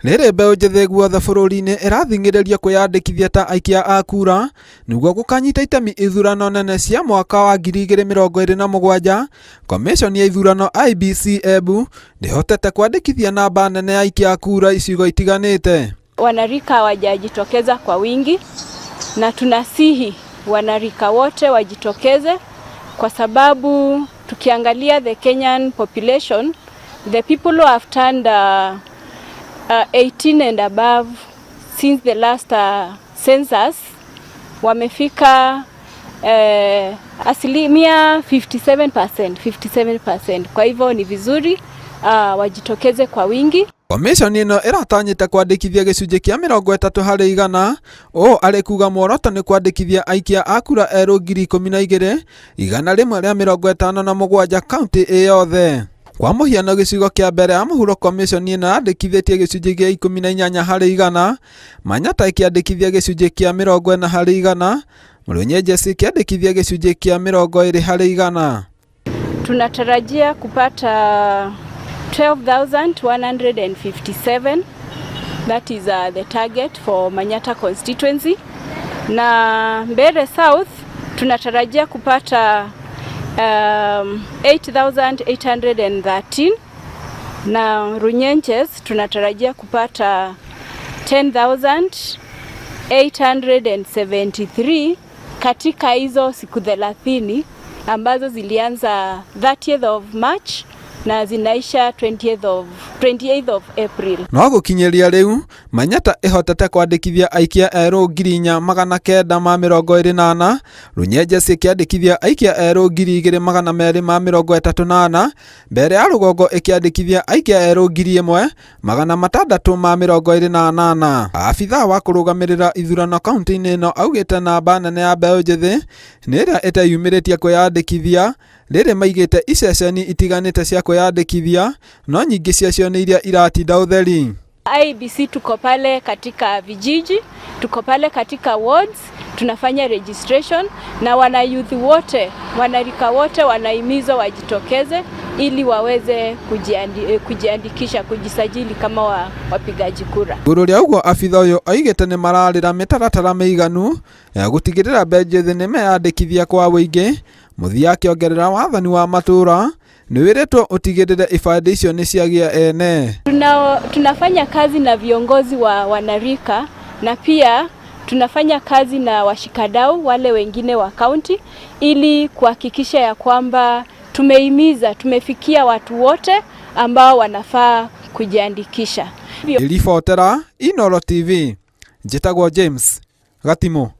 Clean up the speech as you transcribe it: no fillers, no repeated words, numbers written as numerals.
Rĩrĩ mbeũ njĩthĩ guothe bũrũri-inĩ ĩrathing'ĩrĩrio kwĩyandĩkithia ta aikia a kura nĩguo gũkanyita itemi ithurano nene cia mwaka wa 2027, Komishoni ya ithurano IEBC Embu ndĩhotete kwandĩkithia namba nene ya aikia a kura icigo itiganĩte. Wanarika hawajajitokeza kwa wingi na tunasihi wanarika wote wajitokeze kwa sababu tukiangalia the Kenyan population, the people who have turned 18 and above since the last census wamefika asilimia 57%, 57%. Kwa hivyo ni vizuri wajitokeze kwa wingi. Komishoni ĩno ĩratanyĩte kwandĩkithia gĩcunjĩ kĩa 30%, ũũ arĩ kuga muoroto nĩ kwandĩkithia aikia a kura erũ 12,157 kaunti ĩ yothe. Kwa mũhiano gĩcigo kĩa mbere ya mũhuro komishoni ĩno yandĩkithĩtie gĩcunjĩ kĩa 18%, Manyatta ĩkĩandĩkithia gĩcunjĩ kĩa 40%, Runyenjes ĩkĩandĩkithia gĩcunjĩ kĩa 20%. Tunatarajia kupata 12,157, that is the target for Manyatta constituency, na Mbeere South tunatarajia kupata 8,813 na Runyenjes tunatarajia kupata 10,873 katika hizo siku 30 ambazo zilianza 30th of March na zinaisha 28th of April. No gũkinyĩria rĩu Manyatta ĩhotete kwandĩkithia aikia erũ 4924, Runyenjes ĩkĩandĩkithia aikia erũ 2234, Mbeere ya rũgongo ĩkĩandĩkithia aikia erũ 1628. Abithaa wa kũrũgamĩrĩra ithurano kaunti-inĩ ĩno augĩte namba nene ya mbeũ njĩthĩ nĩ ĩrĩa ĩteyumĩrĩtie kwĩyandĩkithia, rĩrĩ maigĩte iceceni itiganĩte cia kwĩyandĩkithia no nyingĩ ciacio nĩ iria iratinda ũtheri. IEBC tuko pale katika vijiji, tuko pale katika wards, tunafanya registration na wana youth wote, wanarika wote wanahimizwa wajitokeze ili waweze kujiandikisha, kujisajili kama wapigaji kura. Igũrũ rĩa ũguo abitha ũyũ oigĩte nĩ mararĩra mĩtaratara mĩiganu ya gũtigĩrĩra mbeũ njĩthĩ nĩ meyandĩkithia kwa ũingĩ. Mũthia akĩongerera wathani wa matũũra nĩ wĩrĩtwo ũtigĩrĩre ibandĩ icio nĩ ciagĩa ene. Tunafanya kazi na viongozi wa wanarika na pia tunafanya kazi na washikadau wale wengine wa kaunti ili kuhakikisha ya kwamba tumehimiza, tumefikia watu wote ambao wanafaa kujiandikisha. Ribotera Inooro TV, njĩtagwo James Gatimu.